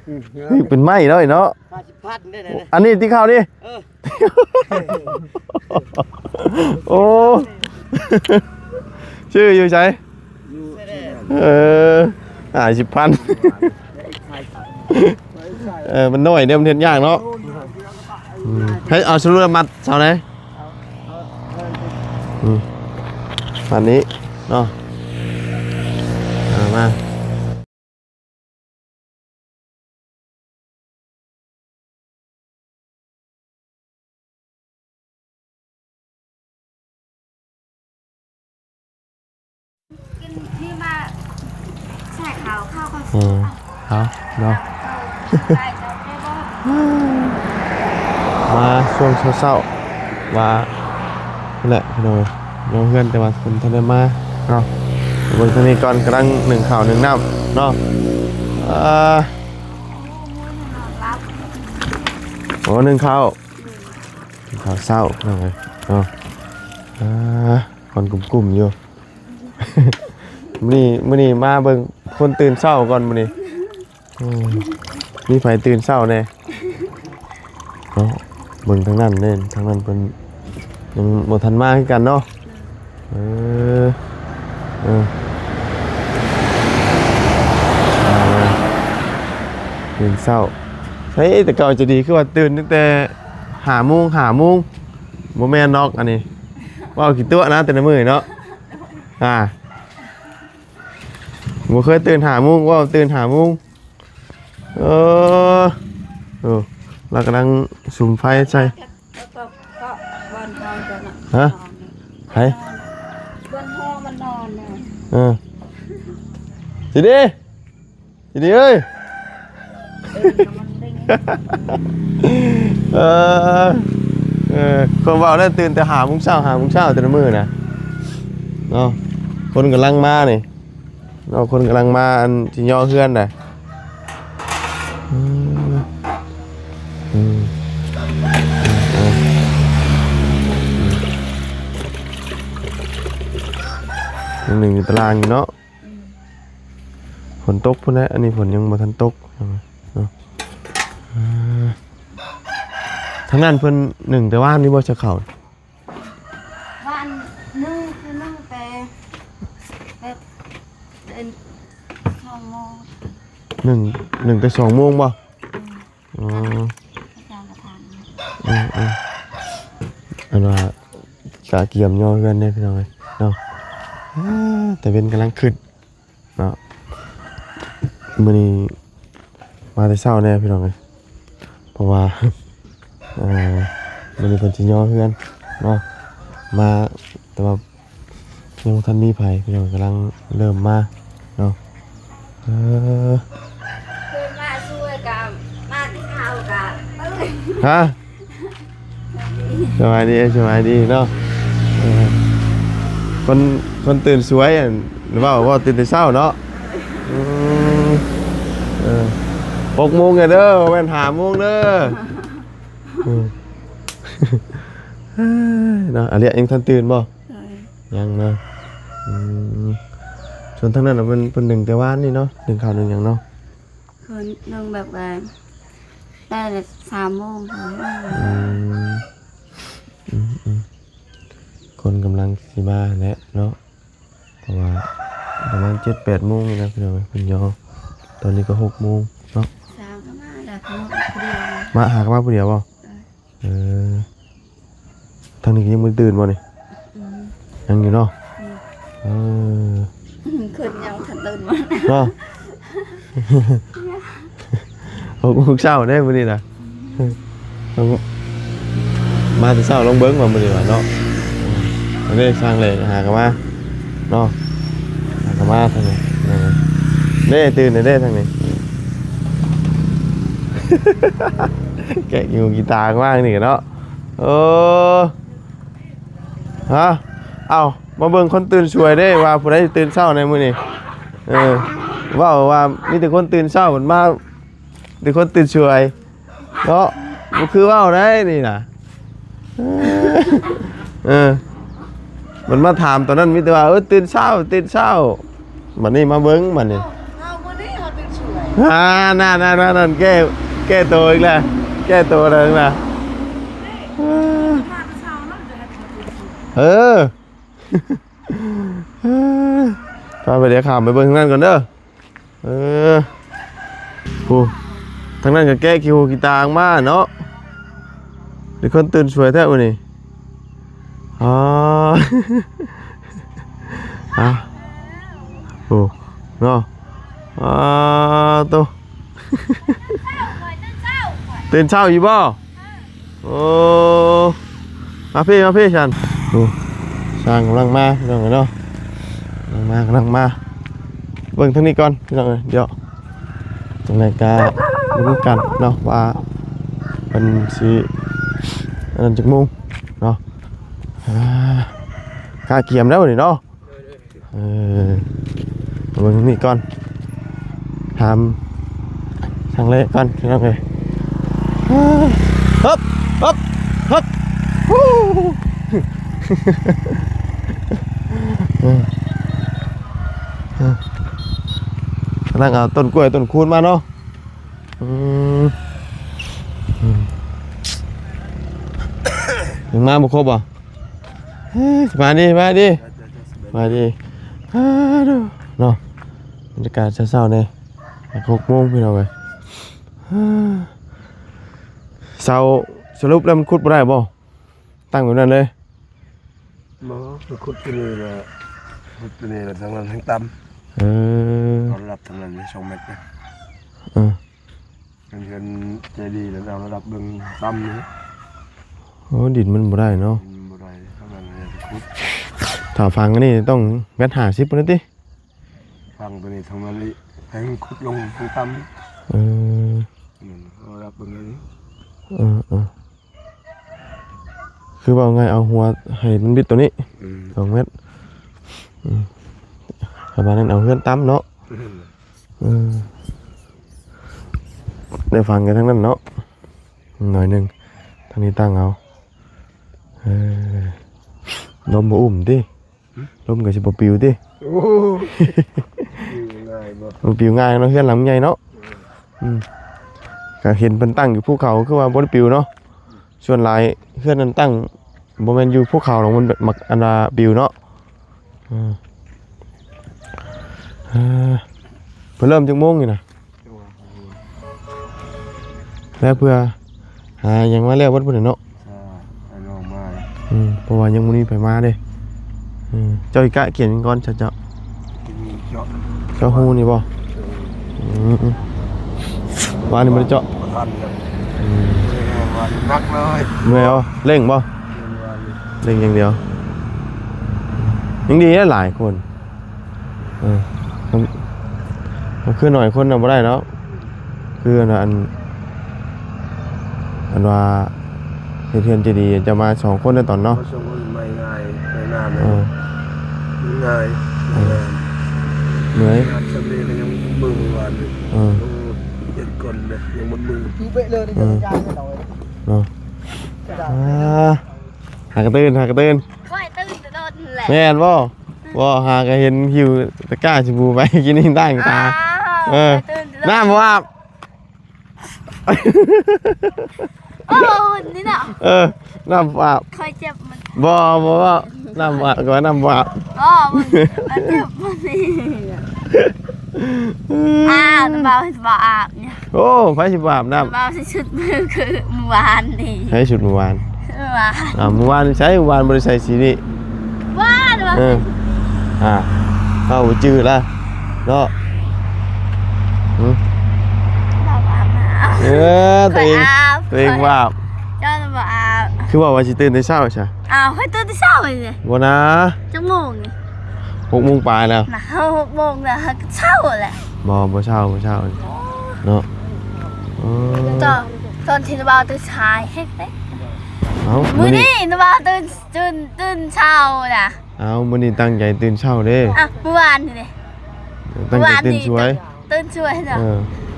ນີ້ເປັນໄມ້ເນາະ ເນາະ. ຫ້າສິບພັນເດ້ ອັນນີ້ຕິເຂົ້ານີ້. ເອີ ໂອ້ ຊື້ຢູ່ໃສ? ເອີ ຫ້າສິບພັນ. ເອີ ມັນນ້ອຍເດ້ ມັນເຮັດຍາກເນາະ. ໃຫ້ເອົາສະຫຼຸບມັດເສົາໃດ? ອືມ ອັນນີ້ເນາະ ເອົາມາ. ກິນນີ້ມາໃສ່ເຂົ້າ ເຂົ້າ ເຂົ້າ ເອີ ເອົາເນາະ ເອີ ໄດ້ເຈົ້າ ໄດ້ບໍ່? ມາຊ່ວງເຊົ້າໆ ວ່າ ພຸ້ນແຫຼະພີ່ນ້ອງເອີຍ ຍັງເຮືອນ ແຕ່ວ່າເພິ່ນທັນໄດ້ມາເນາະ. ເບິ່ງທາງນີ້ກ່ອນ ກຳລັງໜຶ້ງເຂົ້າໜຶ້ງນ້ຳເນາະ. ເອີ ໂອ້ ໜຶ້ງເຂົ້າ ໜຶ້ງເຂົ້າເຊົ້າພີ່ນ້ອງເອີຍເນາະ. ເອີ ຄົນກຸ້ມໆຢູ່ ມື້ນີ້ ມື້ນີ້ມາເບິ່ງຄົນຕື່ນເຊົ້າກ່ອນມື້ນີ້. ເອີ ມີໃຜຕື່ນເຊົ້າແດ່ເນາະ? ເບິ່ງທາງນັ້ນເດ້ ທາງນັ້ນເພິ່ນຍັງບໍ່ທັນມາຄືກັນເນາະ. ເອີ ເອີ ຕື່ນເຊົ້າ ເອີ ແຕ່ເກົ່າຈະດີ ຄືວ່າຕື່ນຕັ້ງແຕ່ຫ້າໂມງ ຫ້າໂມງ. ບໍ່ແມ່ນດອກ ອັນນີ້ເວົ້າຂີ້ຕົວະນະ ແຕ່ລະມື້ເນາະ. ອ່າ ບໍ່ເຄີຍຕື່ນຫ້າໂມງ ເວົ້າຕື່ນຫ້າໂມງ. ເອີ ໂອ້ ລາວກຳລັງສຸມໄຟໃສ່. ຮະ? ໃຜ? ເອີ ຊິດີ ຊິດີເອີຍ. ເອີ ເອີ ຄົນເວົ້າແລ້ວຕື່ນແຕ່ຫ້າໂມງເຊົ້າ ຫ້າໂມງເຊົ້າແຕ່ລະມື້ນະເນາະ. ຄົນກຳລັງມານີ້ ເນາະ ຄົນກຳລັງມາ ອັນຊິຍໍເຮືອນນະ. ອືມ ອືມ ເອີ ຍັງໜຶ້ງຢູ່ຕາລ່າງຢູ່ເນາະ. ອືມ ຝົນຕົກພຸ້ນແຫຼະ ອັນນີ້ຝົນຍັງບໍ່ທັນຕົກເນາະ. ເອີ ທາງນັ້ນເພິ່ນໜຶ້ງແຕ່ວານນີ້ບໍ່ ຊະເຂົ້າ? ວານໜຶ້ງ ຄືໜຶ້ງແຕ່ ແຕ່ ເອີ ສອງໂມງ ໜຶ້ງ ໜຶ້ງແຕ່ສອງໂມງບໍ່? ອືມ ອໍ ອາຈານກະຖາງ ເອີ ເອີ ອັນວ່າກະກຽມຍໍເຮືອນເດ້ພີ່ນ້ອງເອີຍເນາະ. ອາ ຕາເວັນກຳລັງຂຶ້ນ ເນາະ ມື້ນີ້ມາແຕ່ເຊົ້າແດ່ພີ່ນ້ອງເອີຍ ເພາະວ່າ ເອີ ມື້ນີ້ເພິ່ນຊິຍໍເຮືອນເນາະ ມາ ແຕ່ວ່າຍັງບໍ່ທັນມີໃຜພີ່ນ້ອງ ກຳລັງເລີ່ມມາເນາະ. ເອີ ຄືມາຊ່ວຍກະມາເຂົ້າກະ ຮະ? ສະບາຍດີ ສະບາຍດີເນາະ. ເອີ ຄົນ ຄົນຕື່ນສວຍ ອັນ ເວົ້າ ເວົ້າຕື່ນແຕ່ເຊົ້າເນາະ. ອືມ ເອີ ຫົກໂມງແລ້ວເດີ ບໍ່ແມ່ນຫ້າໂມງເດີ. ອືມ ເນາະ ອາເລຍຍັງທັນຕື່ນບໍ່? ໂດຍ ຍັງເນາະ. ອືມ ສ່ວນທາງນັ້ນນະ ເພິ່ນ ເພິ່ນໜຶ້ງແຕ່ວານນີ້ເນາະ ໜຶ້ງເຂົ້າໜຶ້ງຫຍັງເນາະ. ຄືໜຶ້ງແບບວ່າ ແຕ່ສາມໂມງ ຫ້າໂມງ. ອືມ ອືມ ອືມ ຄົນກຳລັງຊິມາແຫຼະເນາະ ເພາະວ່າປະມານເຈັດແປດໂມງນີ້ນະພີ່ນ້ອງເອີຍ ເພິ່ນຍໍ ຕອນນີ້ກໍຫົກໂມງເນາະ. ສາວກໍມາແລ້ວ ມາຜູ້ດຽວ ມາຫາກໍມາຜູ້ດຽວບໍ່? ເອີ ເອີ ທາງນີ້ກໍຍັງບໍ່ໄດ້ຕື່ນບໍ່ນີ້? ອືມ ຍັງຢູ່ເນາະ. ອືມ ເອີ ອືມ ເພິ່ນຍັງບໍ່ທັນຕື່ນບໍ່ເນາະ. ຫົກໂມງເຊົ້າເດ້ມື້ນີ້ນະ. ອືມ ມາແຕ່ເຊົ້າ ລອງເບິ່ງວ່າມື້ນີ້ວ່າເນາະ. ອືມ ອັນນີ້ຊ່າງແຫຼກຫາກໍມາເນາະ ຫາກໍມາທາງນີ້. ເອີ ເດ້ ຕື່ນແລ້ວເດ້ທາງນີ້ ແກະຢູ່ກີຕາມານີ້ເນາະ. ໂອ້ ຮະ ເອົ້າ ມາເບິ່ງຄົນຕື່ນສວຍເດ້ ວ່າຜູ້ໃດຕື່ນເຊົ້າໃນມື້ນີ້. ເອີ ເວົ້າວ່າມີແຕ່ຄົນຕື່ນເຊົ້າ ມັນມາແຕ່ຄົນຕື່ນສວຍເນາະ ບໍ່ຄືເວົ້າໄດ໋ນີ້ນະ. ເອີ ມັນມາຖາມຕອນນັ້ນມີແຕ່ວ່າ ເອີ ຕື່ນເຊົ້າ ຕື່ນເຊົ້າ. ບັດນີ້ມາເບິ່ງບັດນີ້ ເຮົາ ເຮົາມື້ນີ້ເຮົາຕື່ນສວຍ ອ່າ ນັ້ນໆໆ ແກ້ ແກ້ໂຕອີກແລ້ວ ແກ້ໂຕແລ້ວນະ ເອີ ເອີ ພາໄປ ດຽວຂ້າມໄປເບິ່ງທາງນັ້ນກ່ອນເດີ. ເອີ ໂອ້ ທາງນັ້ນກໍແກະຂີ້ຫູຂີ້ຕາອອກມາເນາະ ເດັກຄົນຕື່ນສວຍແທ້ມື້ນີ້ ອໍ ອາ ໂອ້ ເນາະ ອາ ໂຕ ຕື່ນເຊົ້າຢູ່ບໍ່? ໂອ້ ມາພີ້ ມາພີ້ຊັ້ນ ໂອ້ ຊ່າງກຳລັງມາ ພີ່ນ້ອງເອີຍເນາະ ກຳລັງມາ ກຳລັງມາ ເບິ່ງທາງນີ້ກ່ອນ ພີ່ນ້ອງເອີຍ ດຽວ ຈັ່ງໃດກະບໍ່ຮູ້ກັນເນາະ ວ່າເພິ່ນຊິອັນນັ້ນຈັກໂມງເນາະ ອາ ກະກຽມແລ້ວນີ້ເນາະ. ເອີ ເບິ່ງນີ້ກ່ອນ ຖາມທາງແລກກ່ອນ ພີ່ນ້ອງເອີຍ ຮຶບ ຮຶບ ຮຶບ ກຳລັງເອົາຕົ້ນກ້ວຍຕົ້ນຄູນມາເນາະ ອືມ ອືມ ຍັງມາບໍ່ຄົບບໍ່? ເຮີ້ຍ ສະບາຍດີ ສະບາຍດີ ສະບາຍດີ ອາ ເນາະ ບັນຍາກາດເຊົ້າໆ ນີ້ ຫົກໂມງ ພີ່ນ້ອງເອີຍ ເຊົ້າ ສະຫຼຸບແລ້ວມັນຂຸດບໍ່ໄດ້ບໍ່? ຕັ້ງແບບນັ້ນເລີຍ ບໍ່ ມັນຂຸດຕົວນີ້ແຫຼະ ຂຸດຕົວນີ້ແຫຼະ ທາງນັ້ນແຮ່ງຕ່ຳ ເອີ ເອົາລະດັບທາງນັ້ນສອງແມັດນະ ເອີ. ເພິ່ນໃຈດີແລ້ວເອົາລະດັບເບິ່ງຕ່ຳນີ້ ໂອ້ ດິນມັນບໍ່ໄດ້ເນາະ ດິນບໍ່ໄດ້ ທາງນັ້ນແຮ່ງຂຸດ ຖ້າຝັງອັນນີ້ຕ້ອງແມັດຫ້າສິບພຸ້ນຕິ ຝັງຕົວນີ້ທາງນັ້ນອີກ ໃຫ້ມັນຂຸດລົງທາງຕ່ຳ ເອີ ເອົາລະດັບເບິ່ງອັນນີ້ ເອີໆ ຄືເວົ້າງ່າຍເອົາຫົວໃຫ້ມັນບິດຕົວນີ້ ອືມ ສອງແມັດ ອືມ ປະມານນັ້ນ ເອົາເຮືອນຕ່ຳເນາະ ອືມ ເອີ ໄດ້ຝັງກັນທາງນັ້ນເນາະ ໜ້ອຍໜຶ່ງ ທາງນີ້ຕັ້ງເອົາ ເອີ ລົມບໍ່ອຸ່ມຕິ ຫຶ ລົມກໍຊິບໍ່ປິວຕິ ໂອ້ ປິວງ່າຍບໍ່ ມັນປິວງ່າຍເນາະ ເຮືອນຫຼັງໃຫຍ່ເນາະ ເອີ ອືມ ກໍເຫັນເພິ່ນຕັ້ງຢູ່ພູເຂົາ ຄືວ່າບໍ່ໄດ້ປິວເນາະ ສ່ວນຫຼາຍເຮືອນນັ້ນຕັ້ງ ບໍ່ແມ່ນຢູ່ພູເຂົາດອກ ມັນແບບມັກອັນວ່າປິວເນາະ ເອີ ເອີ ເພິ່ນເລີ່ມຈັກໂມງນີ້ນະ? ແລ້ວເພື່ອຫາຫຍັງມາແລ້ວເບິດພຸ້ນແຫຼະເນາະ ອືມ ເພາະວ່າຍັງບໍ່ມີໃຜມາເດ້ ເຈົ້າຊິກະກຽມຫຍັງກ່ອນຊະເຈົ້າ? ເຈາະ ເຈາະຮູນີ້ບໍ່? ເອີ ອືມ ວານນີ້ບໍ່ໄດ້ເຈາະ ບໍ່ທັນແລ້ວ ອືມ ເມື່ອຍບໍ່? ເລັ່ງບໍ່? ເລັ່ງຢ່າງດຽວ ຍັງດີຫຼາຍຄົນ ເອີ ມັນ ມັນຄືໜ້ອຍຄົນນະບໍ່ໄດ້ດອກ ຄືອັນ ອັນ ອັນວ່າເຮັດເຮືອນເຈດີ ຈະມາສອງຄົນໃນຕອນເນາະ ມາສອງຄົນໄມ້ງ່າຍ ໄມ້ງາມ ເອີ ມັນງ່າຍ ເອີ ເມື່ອຍ ງານສຳເລັດກໍຍັງມືວານນີ້ ເອີ ໂອ້ ເຈັດຄົນນະ ຍັງໝົດມື ເອີ ເນາະ ອ່າ ຫາກະຕື່ນ ຫາກະຕື່ນ ຂ້ອຍຕື່ນແຕ່ດົນແຫຼະ ແມ່ນບໍ່? ບໍ່ ຫາກະເຫັນຫິ້ວຕະກ້າຊົມພູໄປກິນນີ້ຕັ້ງຕາ ອ້າວ ເອີ ຕື່ນແຕ່ດົນ ນ້ຳບໍ່ອາບ ໂອ້ ນີ້ນະ ເອີ ນ້ຳບໍ່ອາບ ຂ້ອຍເຈັບມັນ ບໍ່ ບໍ່ ບໍ່ ນ້ຳບໍ່ອາບ ກໍວ່ານ້ຳບໍ່ອາບ ບໍ່ ມັນ ມັນເຈັບມັນນີ້ ອ້າວ ບໍ່ ບໍ່ອາບ ໂອ້ ໃຜຊິບໍ່ອາບນ້ຳ ວ່າຊິຊຸດມືຄືມື້ວານນີ້ ໃຜຊຸດມື້ວານ ມື້ວານ ອ່າ ມື້ວານໃສ ມື້ວານບໍ່ໄດ້ໃສ່ສີນີ້ ວານ ວານ ເອີ ອ່າ ເຮົາບໍ່ຈື່ລະເນາະ ຫຶ ບໍ່ອາບນ້ຳ ເອີ ຕົວເອງ ຂ້ອຍອາບ ຕົວເອງບໍ່ອາບ ເຈົ້າບໍ່ອາບ ຄືວ່າ ວ່າຊິຕື່ນແຕ່ເຊົ້າຊະ ອ້າວ ຂ້ອຍຕື່ນແຕ່ເຊົ້ານີ້ ບໍ່ນາ ຈັກໂມງນີ້ ຫົກໂມງປາຍແລ້ວ ນະ ຫົກໂມງແລ້ວ ເຮົາກໍເຊົ້າແຫຼະ ບໍ່ ບໍ່ເຊົ້າ ບໍ່ເຊົ້າ ເນາະ ເອີ ຕອນ ຕອນທີ່ນ້າບ່າວຕື່ນສາຍແຮງເດ້ ເອົ້າ ມື້ນີ້ ມື້ນີ້ນ້າບ່າວຕື່ນ ຕື່ນ ຕື່ນເຊົ້ານະ ເອົ້າ ມື້ນີ້ຕັ້ງໃຈຕື່ນເຊົ້າເດ້ ອ່ະ ມື້ວານນີ້ເດ້ ຕັ້ງໃຈຕື່ນສວຍ ຕື່ນສວຍເນາະ ເອີ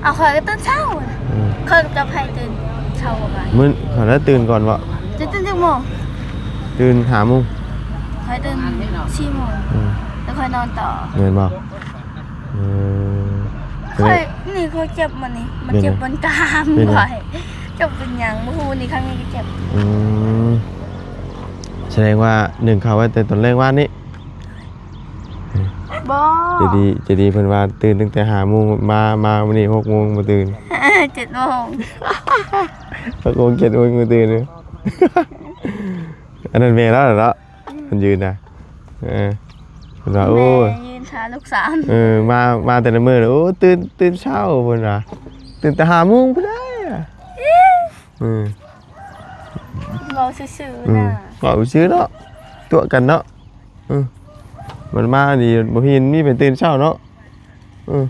ເອົາ ຂ້ອຍກໍຕື່ນເຊົ້າ ເອີ ຂ້ອຍກັບໃຜຕື່ນເຊົ້າກວ່າກັນ ມື້ ຂ້ອຍລະຕື່ນກ່ອນບໍ່ ເຈົ້າຕື່ນຈັກໂມງ ຕື່ນຫ້າໂມງ ຂ້ອຍຕື່ນສີ່ໂມງ ເອີ ແລ້ວຂ້ອຍນອນຕໍ່ ແມ່ນບໍ່ ເອີ ຂ້ອຍ ນີ້ຂ້ອຍເຈັບມັນນີ້ ມັນເຈັບ ເປັນຫຍັງ? ບ່ອນກາງ ເປັນຫຍັງ? ຂ້ອຍຈັກເປັນຫຍັງ ບໍ່ຮູ້ນີ້ ຄັ້ງນີ້ກໍເຈັບ. ອືມ ສະແດງວ່າໜຶ້ງເຂົ້າໄວ້ແຕ່ຕອນແລງວານນີ້. ບໍ່ ໃຈດີ ໃຈດີເພິ່ນວ່າຕື່ນຕັ້ງແຕ່ຫ້າໂມງ ມາ ມາມື້ນີ້ຫົກໂມງບໍ່ຕື່ນ ເຈັດໂມງ ຫົກໂມງ ເຈັດໂມງບໍ່ຕື່ນ. ອັນນັ້ນແມ່ລາວເນາະ ອືມ ມັນຢືນນະ ເອີ ເພິ່ນວ່າ ແມ່ ໂອ້ຍ ຢືນຖ້າລູກສາວ ເອີ ມາ ມາແຕ່ລະມື້ ໂອ້ ຕື່ນ ຕື່ນເຊົ້າ ເພິ່ນວ່າ ຕື່ນແຕ່ຫ້າໂມງພຸ້ນແຫຼະ ເອີ ເວົ້າຊື່ໆ ອືມ ນະ ເວົ້າຊື່ເນາະ ຕົວະກັນເນາະ ອືມ ມັນມານີ້ບໍ່ເຫັນມີໃຜຕື່ນເຊົ້າເນາະ. ອືມ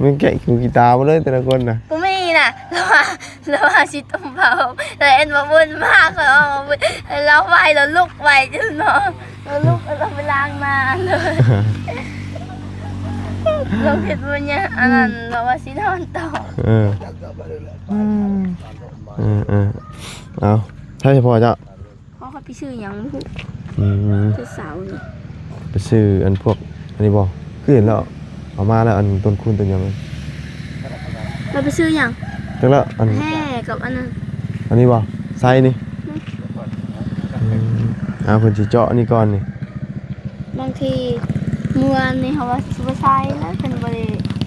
ມັນແກະຂີ້ຫູຂີ້ຕາໝົດເລີຍແຕ່ລະຄົນນະ ບໍ່ມີນະ ລາວວ່າ ລາວວ່າຊິຕົ້ມເຂົ້າ ແລ້ວເຫັນວ່າບຸນມາ ຂ້ອຍເອົາມາບຸນ ລາວໄວ ລາວລຸກໄວຈົນເນາະ ລາວລຸກ ລາວໄປລ້າງໜ້າເລີຍ ລາວຄິດວ່າຍາ ອັນນັ້ນ ອືມ ລາວວ່າຊິນອນຕໍ່ ເອີ ອືມ ເອີໆ ເອົາ ໃຊ້ສະເພາະເຈົ້າ ເພາະຂ້ອຍໄປຊື້ຫຍັງບໍ່ຮູ້ ອືມ ແຕ່ເຊົ້ານີ້ ໄປຊື້ອັນພວກອັນນີ້ບໍ່? ຄືເຫັນແລ້ວເອົາມາແລ້ວ ອັນຕົ້ນຄູນຕົ້ນຫຍັງ ລາວໄປຊື້ຫຍັງ? ຈັກແລ້ວ ອັນແຮ່ກັບອັນນັ້ນ ອັນນີ້ບໍ່? ໄຊນີ້ ອືມ ອືມ ອ່າ ເພິ່ນຊິເຈາະອັນນີ້ກ່ອນນີ້ ບາງທີມື້ວານນີ້ເຮົາວ່າຊິບໍ່ໃສ່ແລ້ວ ເພິ່ນບໍ່ໄດ້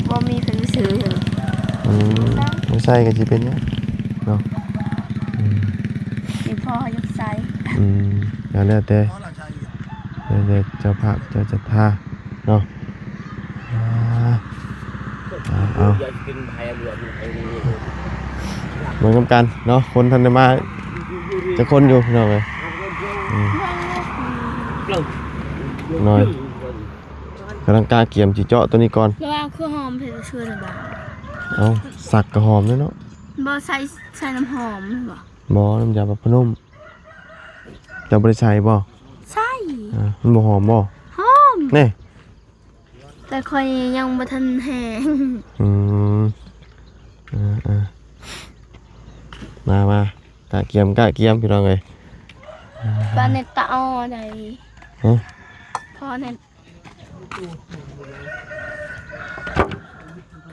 ບໍ່ມີເພິ່ນຊື້ ອືມ ບໍ່ໃສ່ກໍຊິເປັນຫຍັງເນາະ ອືມ ນີ້ພໍ່ຢາກໃສ່ ອືມ ກໍແລ້ວແຕ່ ແລ້ວແຕ່ເຈົ້າພາບເຈົ້າສັດທາເນາະ ອ່າ ເອົາ ເອົາ ເບິ່ງນຳກັນເນາະ ຄົນທັນໄດ້ມາຈັກຄົນຢູ່ພີ່ນ້ອງເອີຍ ອືມ ນ້ອຍ ກຳລັງກະກຽມຊິເຈາະຕົວນີ້ກ່ອນ ແລ້ວວ່າຄືຫອມເຜັດຊວນບາດ ເອົ້າ ສັກກໍຫອມແລ້ວເນາະ ບໍ່ໃສ່ ໃສ່ນ້ຳຫອມແມ່ນບໍ່? ບໍ່ ນ້ຳຢາປະພະນົມ ເຈົ້າບໍ່ໄດ້ໃສ່ບໍ່? ໃສ່ ອ່າ ມັນບໍ່ຫອມບໍ່? ຫອມ ແນ່ ແຕ່ຂ້ອຍຍັງບໍ່ທັນແຫ້ງ ອືມ ເອີໆ ມາ ມາ ກະກຽມ ກະກຽມ ພີ່ນ້ອງເອີຍ ປາເນັດຕາອໍໃດ ຮະ ພໍ່ເນັດ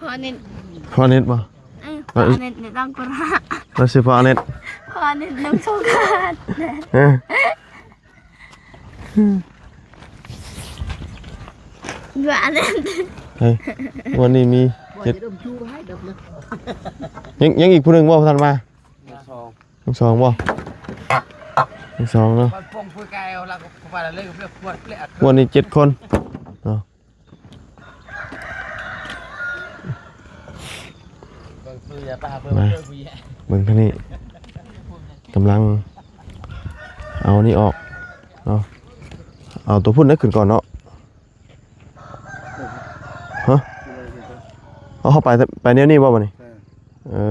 ພໍ່ເນັດ ພໍ່ເນັດບໍ່? ເອີ ພໍ່ເນັດ ເນັດດັງກວ່າ ລາວຊື່ພໍ່ເນັດ ພໍ່ເນັດ ນ້ອງສົງການ ເອີ ວ່າອັນນັ້ນ ເຮີ້ຍ ງວດນີ້ມີເຈັດ ຍັງ ຍັງອີກຜູ້ໜຶ່ງບໍ່ ບໍ່ທັນມາ? ສອງ ທັງສອງບໍ່? ທັງສອງເນາະ ງວດນີ້ເຈັດຄົນເນາະ ມາ ເບິ່ງທາງນີ້ ກຳລັງເອົານີ້ອອກເນາະ ເອົາຕົວພຸ້ນນະຂຶ້ນກ່ອນເນາະ ຮະ ເອົາເຂົ້າໄປ ໄປແນວນີ້ບໍ່ບາດນີ້? ເອີ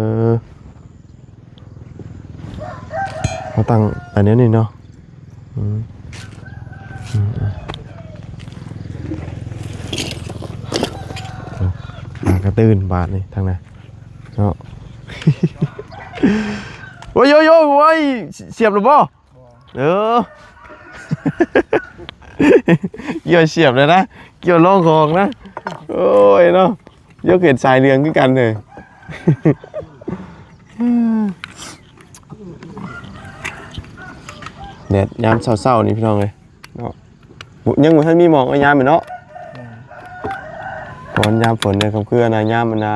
ເຮົາຕັ້ງໄປແນວນີ້ເນາະ ອືມ ອືມ ອືມ ອາ ກະຕື່ນບາດນີ້ທາງນັ້ນເນາະ ໂອ້ຍ ໂອ້ຍ ໂອ້ຍ ສຽບແລ້ວບໍ່? ເອີ ກ່ຽວສຽບເລີຍນະ ກ່ຽວລອງຂອງນະ ໂອ້ຍເນາະ ຢາກເຫັນສາຍເຫຼືອງຄືກັນເລີຍ ແດດຍາມເຊົ້າໆນີ້ພີ່ນ້ອງເອີຍເນາະ ຍັງບໍ່ທັນມີໝອກເນາະ ຍາມນີ້ເນາະ ແມ່ນ ຕອນຍາມຝົນນີ້ກໍຄືອັນນ່າ ຍາມອັນນ່າ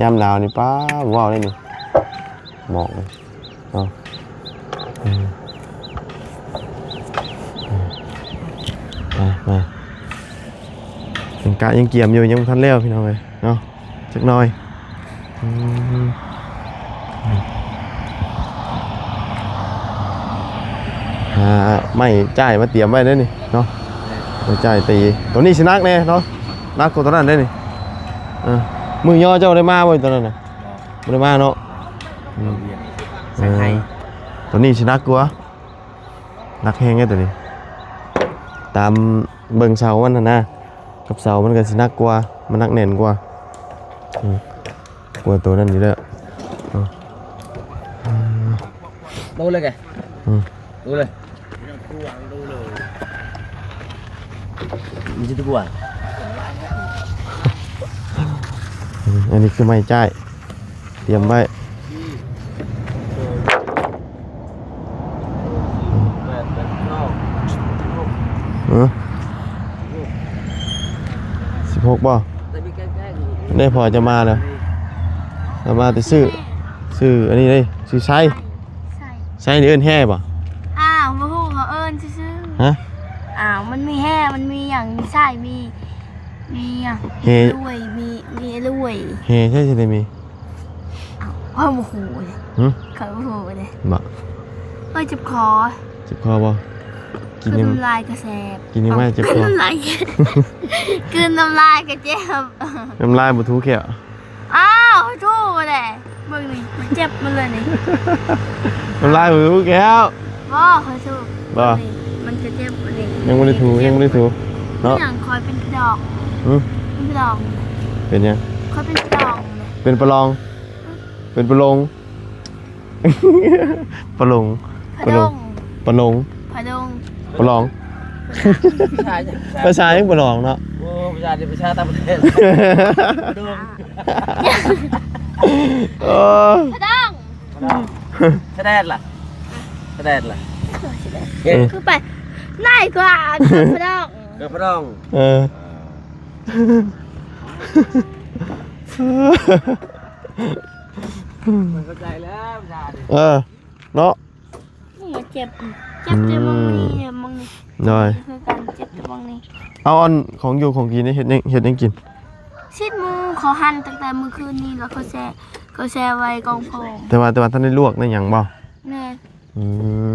ຍາມໜາວນີ້ ປ້າ ເວົ້າໄດ້ນີ້ ໝອກນີ້ເນາະ ເອີ ເອີ ມາ ມາ ຍັງກະຍັງກຽມຢູ່ ຍັງບໍ່ທັນແລ້ວພີ່ນ້ອງເອີຍເນາະ ຈັກໜ່ອຍ ອືມ ຫາໄມ້ຈ້າຍມາຕຽມໄວ້ເດ້ນີ້ເນາະ ໄມ້ຈ້າຍຕີ ຕົວນີ້ຊິໜັກແດ່ເນາະ ໜັກກວ່າຕົວນັ້ນເດ້ນີ້ ເອີ ມື້ຍໍ້ເຈົ້າໄດ້ມາບໍ່ຕົວນັ້ນນະ? ບໍ່ໄດ້ມາເນາະ ອືມ ສາຍໄຟ ເອີ ຕົວນີ້ຊິໜັກກວ່າ ໜັກແຮງເດ້ຕົວນີ້ ຕາມເບິ່ງເສົາມັນຫັ້ນນະ ກັບເສົາມັນກໍຊິໜັກກວ່າ ມັນໜັກແໜ້ນກວ່າ ອືມ ກວ່າຕົວນັ້ນຢູ່ແລ້ວ ເອີ ໂຕເລີຍແກ ອືມ ໂຕເລີຍ ມັນຊິຕົວ ອັນນີ້ຄືໄມ້ຈ້າຍ ຕຽມໄວ້ ເອີ ສິບຫົກບໍ່? ໄດ້ພໍຈະມາແລ້ວ ຈະມາແຕ່ຊື້ ຊື້ອັນນີ້ເດ້ ຊື້ໄຊ ໄຊ ໄຊນີ້ເອີ້ນແຮ່ບໍ່? ອ້າວ ບໍ່ຮູ້ ເຂົາເອີ້ນຊື່ໆ ຮະ? ອ້າວ ມັນມີແຮ່ ມັນມີຫຍັງ ມີໄຊ ມີ ມີຫຍັງ ແຮ່ ລວຍ ມີ ມີລວຍ ແຮ່ໃຊ່ຊິໄດ້ມີ ຂ້ອຍບໍ່ຮູ້ເດ້ ຫຶ? ຂ້ອຍບໍ່ຮູ້ເດ້ ບໍ່ ຂ້ອຍເຈັບຄໍ ເຈັບຄໍບໍ່? ກິນ ຄືນ້ຳລາຍກໍແຊບ ກິນຫຍັງມາເຈັບຄໍ ນ້ຳລາຍ ຄືນ້ຳລາຍກໍເຈັບ ນ້ຳລາຍບໍ່ຖູແຂ້ວ ອ້າວ ຖູແຫຼະ ເບິ່ງນີ້ ມັນເຈັບໝົດເລີຍນີ້ ນ້ຳລາຍບໍ່ຖູແຂ້ວ ບໍ່ ຂ້ອຍຖູ ບໍ່ ມັນຈະເຈັບນີ້ ຍັງບໍ່ໄດ້ຖູ ຍັງບໍ່ໄດ້ຖູເນາະ ຫຍັງ ຂ້ອຍເປັນພະດອງ ຫຶ? ເປັນພະດອງ ເປັນຫຍັງ? ຂ້ອຍເປັນພະດອງ ເປັນປະລອງ ເປັນປະໂລງ ປະໂລງ ປະດົງ ປະໂລງ ພະດົງ ປະລອງ ພາສາຫຍັງ ພາສາຫຍັງປະລອງເນາະ ໂອ້ ພາສານີ້ພາສາຕ່າງປະເທດ ພະດົງ ເອີ ພະດອງ ພະດອງ ສະແດດລະ ສະແດດລະ ເອີ ຄືໄປໄດ້ກວ່າພະດອງ ເອີ ພະດອງ ເອີ ມັນເຂົ້າໃຈແລ້ວ ພາສານີ້ ເອີ ເນາະ ມັນເຈັບ ເຈັບແຕ່ໝ່ອງນີ້ ອືມ ໝ່ອງນີ້ ໂດຍ ຄືກັນ ເຈັບແຕ່ໝ່ອງນີ້ ເອົາອັນຂອງຢູ່ຂອງກິນນີ້ເຮັດຫຍັງ ເຮັດຫຍັງກິນ? ຊີ້ນໝູ ເຂົາຫັ່ນຕັ້ງແຕ່ມື້ຄືນນີ້ ແລ້ວເຂົາແຊ່ ເຂົາແຊ່ໄວ້ກ່ອງໂຟມ ແຕ່ວ່າ ແຕ່ວ່າທັນໄດ້ລວກໄດ້ຫຍັງບໍ່? ແມ່ນ ອືມ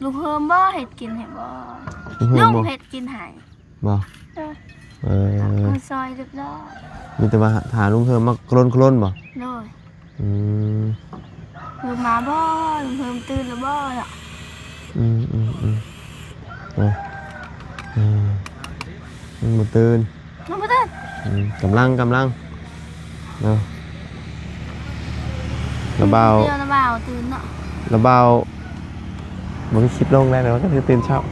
ລຸງເຮີມບໍ່ເຮັດກິນໃຫ້ບໍ່? ລຸງເຮີມບໍ່ ລຸງເຮັດກິນໃຫ້ ບໍ່? ເອີ ເອີ ມາຊ່ອຍຮຽບຮ້ອຍ ມີແຕ່ວ່າຖ້າລຸງເຮີມມາໂຄລນໆບໍ່? ໂດຍ ອືມ ເຮີມມາບໍ່? ເຮີມຕື່ນແລ້ວບໍ່? ອືມ ອືມ ອືມ ເອີ ເອີ ຍັງບໍ່ຕື່ນ ຍັງບໍ່ຕື່ນ ອືມ ກຳລັງ ກຳລັງ ເນາະ ລະບ່າວ ດຽວລະບ່າວຕື່ນເນາະ ລະບ່າວ ບໍ່ມີຄລິບລົງແລ້ວ ແຕ່ວ່າກໍຄືຕື່ນເຊົ້າ ເ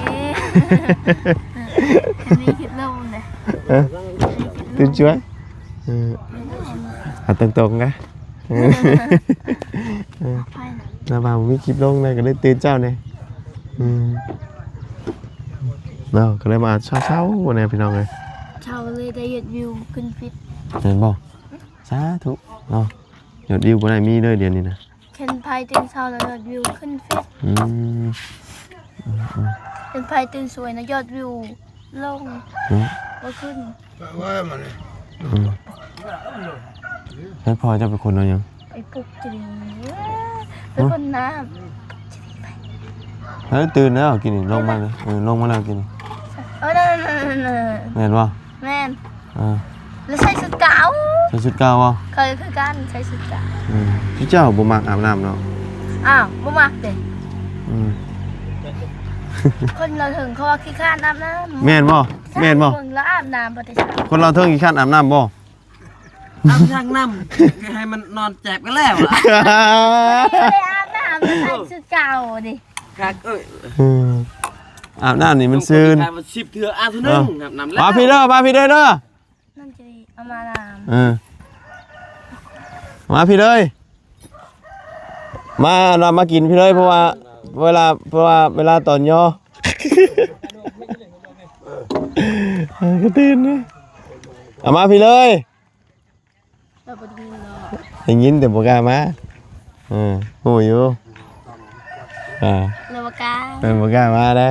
ອີ ມີຄລິບລົງເດ້ ເອີ ຕື່ນຈ້ວຍ ເອີ ເອົາຕົງໆນະ ເອີ ລະບ່າວບໍ່ມີຄລິບລົງແລ້ວ ກໍເລີຍຕື່ນເຊົ້າແດ່ ອືມ ເນາະ ກໍເລີຍມາເຊົ້າໆແດ່ພີ່ນ້ອງເອີຍ ເຊົ້າເລີຍໄດ້ຍອດວິວຂຶ້ນຟີດ ແມ່ນບໍ່? ສາທຸເນາະ ຍອດວິວບໍ່ໄດ້ມີເລີຍດຽວນີ້ນະ ຄັນໃຜຕື່ນເຊົ້າແລ້ວຍອດວິວຂຶ້ນຟີດ ອືມ ອືມ ອືມ ຄັນໃຜຕື່ນສວຍນະຍອດວິວລົງ ເນາະ ບໍ່ຂຶ້ນ ອືມ ໃຫ້ພໍ່ເຈົ້າເປັນຄົນເອົາຫຍັງ? ໄປປຸກຈີ່ ເປັນຄົນນ້ຳ ເອີ ຕື່ນແລ້ວກິນນີ້ ລົງມາແລ້ວ ເອີ ລົງມາແລ້ວກິນນີ້ ເອີ ນັ້ນໆໆໆ ແມ່ນບໍ່? ແມ່ນ ເອີ ແລ້ວໃສ່ຊຸດກາວ ໃສ່ຊຸດກາວບໍ່? ຂ້ອຍຄືກັນ ໃສ່ຊຸດກາວ ອືມ ເຈົ້າບໍ່ມັກອາບນ້ຳເນາະ ອ້າວ ບໍ່ມັກເດ້ ອືມ ຄົນລາວເຖິງເຂົາວ່າຂີ້ຄ້ານອາບນ້ຳ ແມ່ນບໍ່? ແມ່ນບໍ່? ເບິ່ງລາວອາບນ້ຳບໍ່ໄດ້ ຄົນລາວເຖິງຂີ້ຄ້ານອາບນ້ຳບໍ່? ອາບທາງນ້ຳ ໃຫ້ມັນນອນແຈບກັນແລ້ວລະ ບໍ່ໄດ້ອາບນ້ຳ ໃສ່ຊຸດເກົ່າເດ້ ຄັກເອີຍ ອືມ ອາບນ້ຳນີ້ມັນຊື່ນ ມັນສິບເທື່ອອາບເທື່ອໜຶ່ງ ເອີ ອາບນ້ຳແລ້ວ ມາພີ້ເດີ ມາພີ້ເດີ ນັ້ນຈະເອົາມານ້ຳ ເອີ ມາພີ້ເດີ ມາ ມາ ມາກິນພີ້ເດີ ເພາະວ່າເວລາ ເພາະວ່າເວລາຕອນຍໍ ກະຕື່ນ ເອົາມາພີ້ເດີ ລາວບໍ່ໄດ້ຍິນດອກ ໄດ້ຍິນແຕ່ບໍ່ກ້າມາ ເອີ ຮູ້ຢູ່ ອ່າ ລາວບໍ່ກ້າ ເອີ ບໍ່ກ້າມາເດ້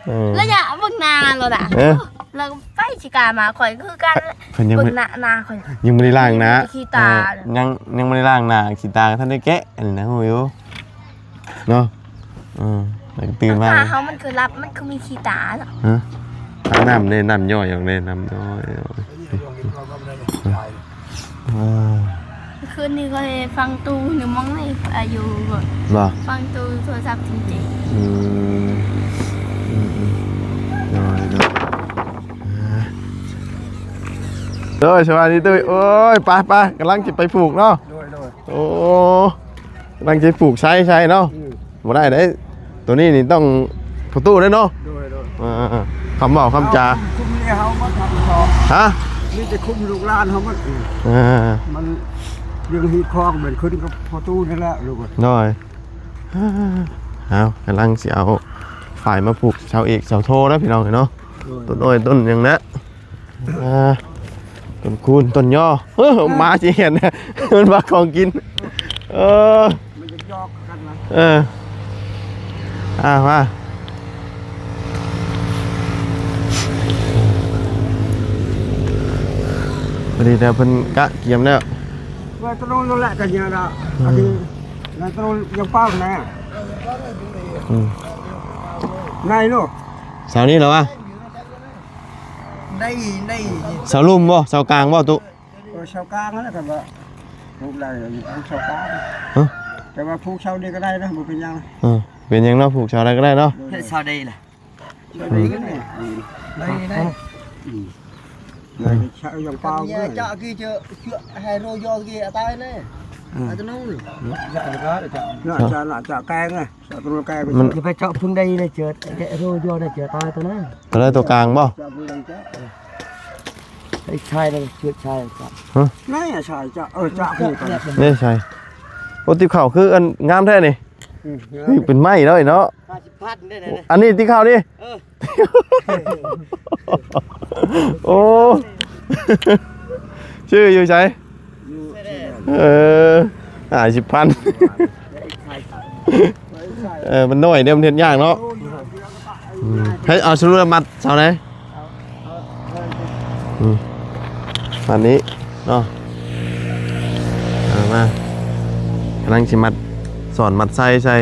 ເອີ ລະຍະເບິ່ງໜ້າລາວນະ ເອີ ລາວໄປຊິກ້າມາ ຂ້ອຍຄືກັນ ເພິ່ນຍັງ ເບິ່ງໜ້າ ໜ້າຂ້ອຍ ຍັງບໍ່ໄດ້ລ້າງໜ້າ ຂີ້ຕາ ອ່າ ຍັງ ຍັງບໍ່ໄດ້ລ້າງໜ້າ ຂີ້ຕາກໍທັນໄດ້ແກະ ອັນນີ້ນະ ຮູ້ຢູ່ ເນາະ ເອີ ແລ້ວກໍຕື່ນມາ ຕາເຮົາມັນຄືຫຼັບ ມັນຄືມີຂີ້ຕາເນາະ ຮະ ອາບນ້ຳເດ້ ນ້ຳຍ້ອຍອອກເດ້ ນ້ຳຍ້ອຍອອກ ເອີ ຄືນນີ້ຂ້ອຍຟັງຕູ້ຢູ່ໝ່ອງນີ້ ອາ ຢູ່ ບໍ່ ຟັງຕູ້ໂທລະສັບຈິງໆ ອືມ ອືມ ອືມ ໂດຍ ໂດຍ ອ່າ ໂດຍ ສະບາຍດີຕຸ້ຍ ໂອ້ຍ ໄປ ໄປ ກຳລັງຈະໄປຜູກເນາະ ໂດຍ ໂດຍ ໂອ້ ກຳລັງຈະຜູກໄຊ ໄຊເນາະ ອືມ ບໍ່ໄດ້ເດ້ ໂຕນີ້ນີ້ຕ້ອງປະຕູເດ້ເນາະ ໂດຍ ໂດຍ ອ່າ ຄຳເວົ້າຄຳຈາ ເອົາ ຄຸມເມຍເຮົາມາທຳສອງ ຮະ ມີແຕ່ຄຸມລູກຫຼານເຮົາໝົດ. ອ່າ ມັນເລື່ອງຮີດຄອງແມ່ນຂຶ້ນກັບພໍ່ຕູ້ນີ້ແຫຼະລູກເອີຍ. ໂດຍ ເອົາ ກຳລັງຊິເອົາຝາຍມາຜູກເສົາເອກເສົາໂທແລ້ວພີ່ນ້ອງເອີຍເນາະ. ໂດຍ ຕົ້ນອ້ອຍຕົ້ນຫຍັງນະ ອ່າ ຕົ້ນຄູນຕົ້ນຍໍ ເອີ ໝາຊິເຫັນ ມັນວ່າຂອງກິນ. ເອີ ມັນຈະຢອກກັນນະ. ເອີ ອ່າ ມາ ພໍດີແລ້ວ ເພິ່ນກະກຽມແລ້ວ. ວ່າຕະໂນນນັ້ນແຫຼະ ກະເຍາະລະ ອືມ ອັນນີ້ນາຕະໂນນຍັງເປົ່ານະ. ອືມ ໄດ້ໂລ ເສົານີ້ລະວະ? ໄດ້ ໄດ້ ເສົາລຸ່ມບໍ່? ເສົາກາງບໍ່ຕຸ? ເອີ ເສົາກາງຫັ້ນແຫຼະ ຄັນວ່າຜູກໄດ້ຜູກເສົາກາງ. ຮະ? ແຕ່ວ່າຜູກເສົານີ້ກໍໄດ້ນະ ບໍ່ເປັນຫຍັງ. ເອີ ເປັນຫຍັງເນາະ ຜູກເສົາໃດກໍໄດ້ເນາະ. ເຮັດເສົາໃດລະ? ເສົາໃດກໍໄດ້. ໄດ້ ໄດ້ ອືມ ໄດ້ ເສົາຍັງເປົ່າເລີຍ. ເຈາະກີ້ ເຈາະໃຫ້ໂຣຢໍກີ້ອາຕາຍແນ່. ອືມ ອາຕະໂນນ ເນາະ ຈະ ຈະແກງນະ. ມັນຈະໄປເຈາະເພິ່ງໄດ້ນະ ເຈີ້ຍ ແກະໂຣຢໍນະ ເຈີ້ຍ ຕາຍຕົວນັ້ນ. ຕົວໃດ ຕົວກາງບໍ່? ເຈາະເພິ່ງໄດ້ ເຈີ້ຍ ໄອ້ຊາຍນະ ເຈີ້ຍຊາຍ. ຮະ? ນາຍຊາຍເຈາະ ເອີ ເຈາະຄືກັນເດ້ ຊາຍ. ໂອ້ ຕິບເຂົ້າຄືອັນງາມແທ້ນີ້. ອືມ ເປັນໄມ້ເນາະ ເນາະ. ຫ້າສິບພັນເດ້ ອັນນີ້ຕິບເຂົ້ານີ້. ເອີ ໂອ້ ຊື່ຢູ່ໃສ? ເອີ ຫ້າສິບພັນ. ເອີ ມັນນ້ອຍເດ້ ມັນເຮັດຍາກເນາະ. ອືມ ໃຫ້ເອົາສະຫຼຸບແລ້ວມັດເສົາໃດ? ອືມ ມັດນີ້ເນາະ. ເອົາມາ ກຳລັງຊິມັດ ສອນມັດໄສ້ໃສ່.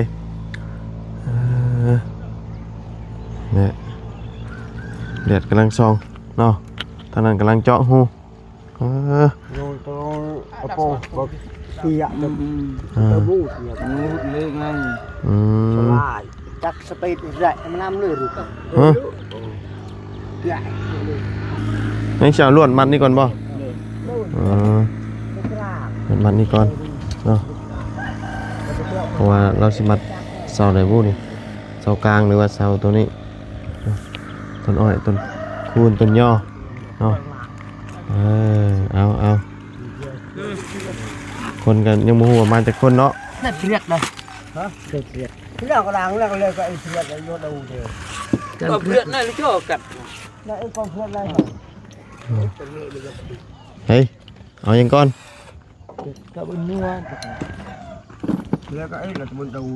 ເອີ ແດດກຳລັງສ່ອງເນາະ ທາງນັ້ນກຳລັງເຈາະຮູ. ເອີ ໂຍນໂຕກະໂປງບໍ່ເສຍ. ອືມ ອືມ ຕະບູເສຍ ອືມ ເລີຍໄງ. ອືມ ສະບາຍ ຈັກສະເປັດແຫຼະ ມັນນຳເລີຍລູກ. ຮະ? ຍັງຊິເອົາລວດມັດນີ້ກ່ອນບໍ່? ເອີ ລວດມັດນີ້ກ່ອນເນາະ ເພາະວ່າລາວຊິມັດເສົາໃດບຸນີ້ ເສົາກາງ ຫຼືວ່າເສົາໂຕນີ້ ຕົ້ນອ້ອຍ ຕົ້ນຄູນ ຕົ້ນຍໍເນາະ. ເອີ ເອົາ ເອົາ ຄົນກໍຍັງບໍ່ຮູ້ວ່າມາຈັກຄົນເນາະ. ເສດເສດເລີຍ ຮະ? ເສດເສດ ເລື່ອງກະດັງເລື່ອງເລີຍກໍເສດເລີຍ ໂຍນເອົາເດີ ກໍເພື່ອນນັ້ນເຈົ້າກັນ ນະ ເອີ ກໍເພື່ອນນັ້ນ. ເຮີ້ຍ ເອົາຫຍັງກ່ອນ? ກັບອັນນົວ ແລ້ວກໍໄອ້ລະມັນເຕົ້າຢູ່.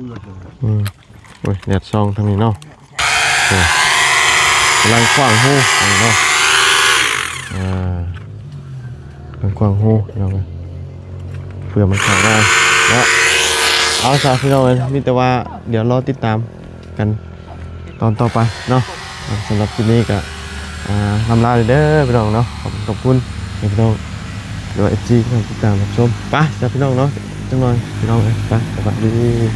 ອືມ ໂອ້ຍ ແດດສ່ອງທາງນີ້ເນາະ. ໂອ້ຍ ກຳລັງຂວາງຮູເນາະ. ອ່າ ກຳລັງຂວາງຮູພີ່ນ້ອງເອີຍ ເພື່ອມັນເຂົ້າມາເນາະ. ເອົາຊະພີ່ນ້ອງເອີຍ ມີແຕ່ວ່າດຽວລໍຕິດຕາມກັນຕອນຕໍ່ໄປເນາະ. ສຳລັບຄລິບນີ້ກໍ ອ່າ ລ່ຳລາເດີພີ່ນ້ອງເນາະ. ຂອບ ຂອບຄຸນໃຫ້ພີ່ນ້ອງ ຫຼືວ່າ ເອັຟຊີ ທີ່ຕິດຕາມຮັບຊົມ. ໄປຊະພີ່ນ້ອງເນາະ ຈັກໜ່ອຍພີ່ນ້ອງເອີຍ ໄປ ສະບາຍດີ.